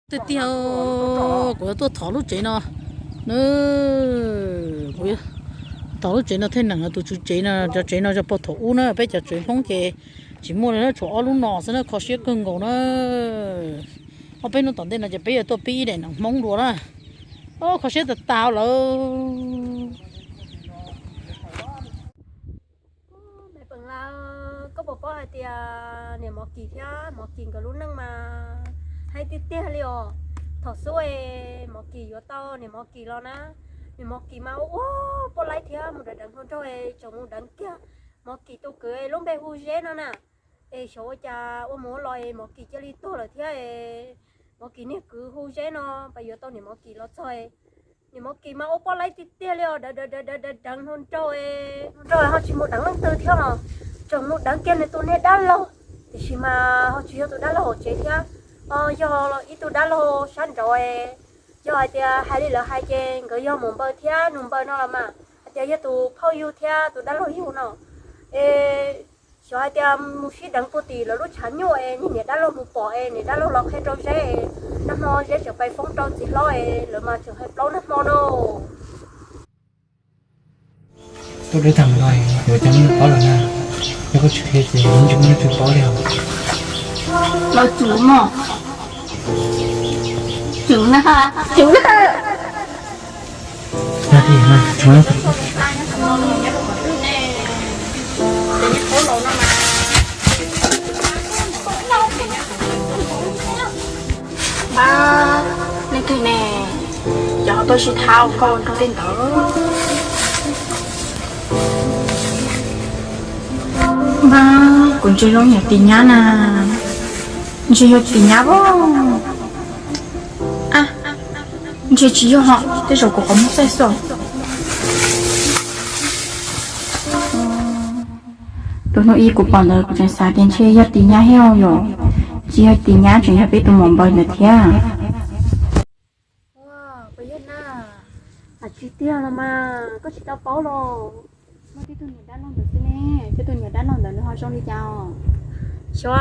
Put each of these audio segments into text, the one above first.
Tiag tiag, kuv yuav tuaj thov lub tsev no na. Kuv thov lub tsev no thiaj neem tus tswv tsev no, cov tsev no yog puag thaum ub na, peb cov tsev Hmoob ces tsis muaj li na, tshuav ob lub no xwb na, kho siab kawg nkaus na. Ob peb hnub tom ntej no ces peb yuav tuaj pib ib daim neem Hmoob dua na. Kho siab tas tas lawm. Me peem lawm, koj puas paub hais tias niam Mov Kis thiab Mov Kis nkawd lub neej mas heev tiag tiag li os. Thaum xub es Mov Kis yuav tau niam Mov Kis los na, niam Mov Kis mas ua ua poj laib thiab mus deev deev hluas nraug, tseem mus deev kiag Mov Kis tus kwv lub npe hu Zeb no na. Es xyov ua cas ua mus ua los es Mov Kis cia li tuag lawm thiab. Mov Kis niag kwv hu Zeb no pas yuav tau niam Mov Kis los txog, niam Mov Kis mas ua poj laib tiag tiag li os, deev deev deev deev deev hluas nraug, hluas nraug ho tsis mus deev leej twg thiab los tseem mus deev kiag nws tus niag dab laug, tiam sis mas ho tsis yog tus dab laug hauv tsev thiab, yog ib tug dab laug sab nraud. Yog hais tias hais li lawv hais ces nkawd yog Mus Npaws thiab Nus Npaws no los mas hais tias yog tus phauj yug thiab tus dab laug yug no. Es xyov hais tias mus sib deev puag tim lawv lub tshav nyuj es niag niam dab laug mus pom es niam dab laug los qhia rau Zeb, nag hmo Zeb tseem pais foob rau txiv hlob es lawv mas tseem hais plaub nag hmo no. Tuaj deb tag no yuav cov neeg paub lawm na, yog koj tsis qhia ces yeej tsis muaj leej twg paub li os. Los tsum mog, tsum na, tsum na. Leej twg ne, cov tuaj sib tham koj ua nrog tej ntawd. Npab, kuv ntsia zoo yog tis nyab na, ntsia yog tis nyab os. A, ntsia tsis yog, tej zaum kuv qhov muag txaij xwb. Tus hnub ib kuv pom ntawd kuv tseem xav tias ntshe yog tis nyab thiab yom, tsis yog tis nyab tseem yog peb tus Mus Npaws ntawd thiab. Ua, puas yog na? Hais tsis tiag los mas koj tsis tau paub los? Muaj tib tug niam dab laug ntawd xwb ne, tib tug niam dab laug ntawd nws ho zoo li cas os? Xyov,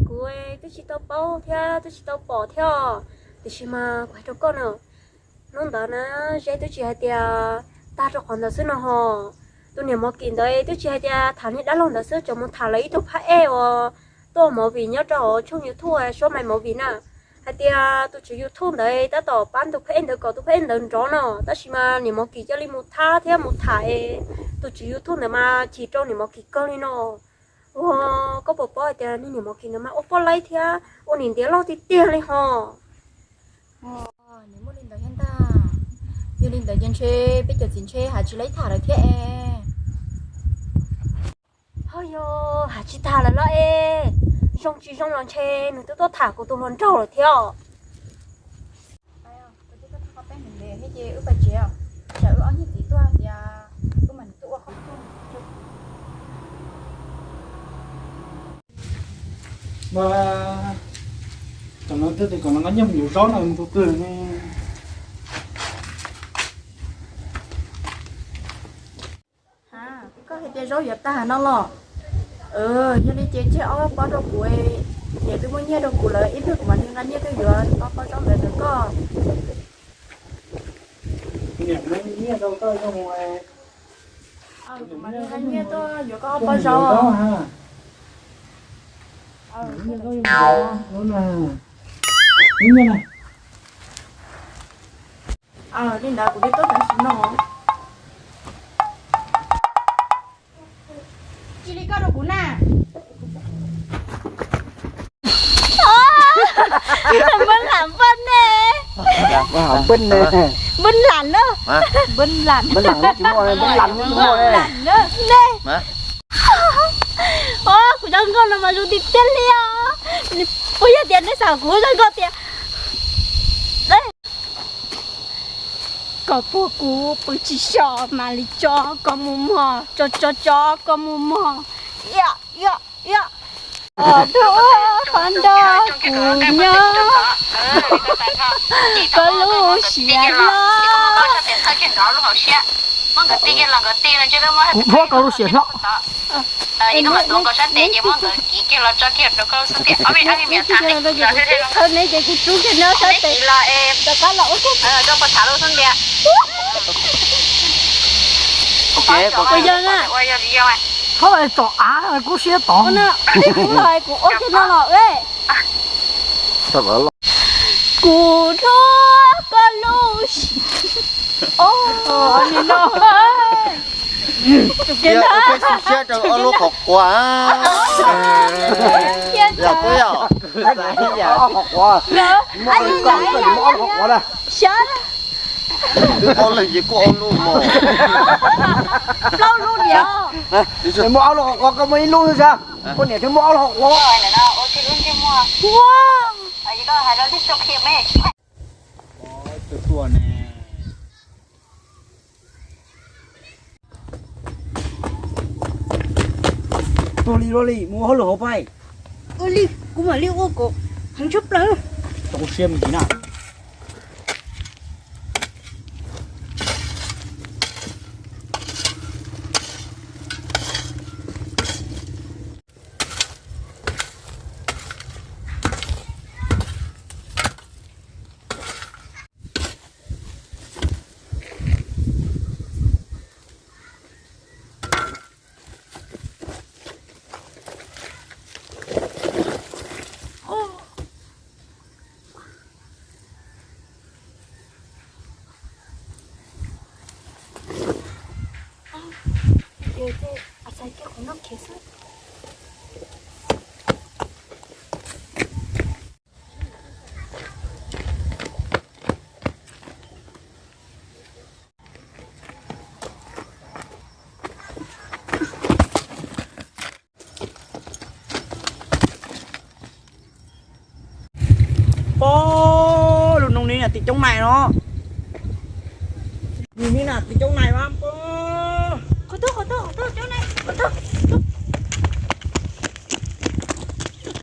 kuv twb tsis tau paub thiab twb tsis tau pom thiab os. Tiam sis mas kuv hais rau koj na, hnub ntawd na, Zeb twb tsis hais tias tag rau qhov ntawd xwb no ho. Tus niam Mus Kis ntawd twb tsis hais tias tham niag dab laug ntawd xwb, tseem mus tham lawv ib tug phab ej uas tuaj ua movie nyob rau hauv tshooj YouTube Suab Maiv Movie na. Hais tias tus tswv YouTube ntawd tab tom pab tus phab ej ntawd kom tus phab ej ntawd nrov no, tab sis mas niam Mus Kis cia li mus thab thiab mus tham es tus tswv YouTube ntawd mas chim rau niam Mus Kis kawg li no. Ua, koj puas paub hais tias niag niam Mus Kis ntawd mas ua poj laib thiab ua niam ntiav loj tiag tiag li ho. Nws muaj li ntawd thiab ntag. Yog li ntawd ces ntshe peb cov txiv ntshe hais tsis laib tham lawm thiab es. Ho yog hais tsis tham lawm los es, zoo tsis zoo los ntshe nws twb tuaj tham kuv tus hluas nraug lawm thiab. Wb pais tsev, tsam wb ob niag txiv tuaj tias wb mam tuaj ua qhov rooj. Mas tam no twb tias kom no nqa nyiaj mus yuav zaub no mus tus twg ne? Koj hais tias zaub yuav tag no los? Yog li ces tseg ob pob rau kuv, niam twb muab nyiaj rau kuv lawm, ib pliag kuv mam li nqa nyiaj tuaj yuav ob pob zaub ntawd rau koj. Niam muab nyiaj rau koj zoo. Kuv mam li nqa nyiaj tuaj yuav koj ob pob zaub. Li ntawd kuv thiaj tuaj tam sim no. Cia li koj rau kuv na. Npawg Lam npawg ne. Npawg Lam na. Npawg Lam. Npawg Lam tsis muaj, Npawg Lam tsis muaj ne. Ne. Os, kuv cov nkauj no mas zoo tiag tiag li os. Puas yog tias nej xav kuv cov nkauj tias koj puag kuv pw tsis so mas li tso koj mus mog, tso tso tso koj mus mog. Ib, ib, ib. Tus ua qhov nrog kuv nyob, koj lub siab loj. Muab nkawd ti kiag los nkawd ti no ntshe muab. Kuv dhuab koj lub siab hlob. Yog koj mam tuav nkaus sab tes ces muab nkawd kiv kiag los tso kiag rau koj lub xub ntiag. Ob peb, ob peb miam thav ne, thav ne ces kuv rub kiag no sab tes los es rov qab los ua kiag rau puas thav lub xub ntiag. Kuv yog na. Thaub tsom av kuv siab tod. Kuv los kuv ua kiag no los. Kuv dhuab koj lub siab. Tus kheej xu siab rau ob lub qhov quav. Yog kuv yog ob qhov quav. Muaj ob lub qhov quav na. Twb ob leeg ces kuj ob lub mos. Plaub lub diam. Muaj ob lub qhov quav, koj muaj ib lub xwb. Koj niam twb muaj ob lub qhov quav. Tuag li, tuag li, mus ua hauj lwm hauv pais. Ua li, kuv mam li ua kom heev tshaj plaws. Txaus siab me ntsis na. Pob, lub noob ni na tim coob nais no. Nws ni na tim coob nais mas pob.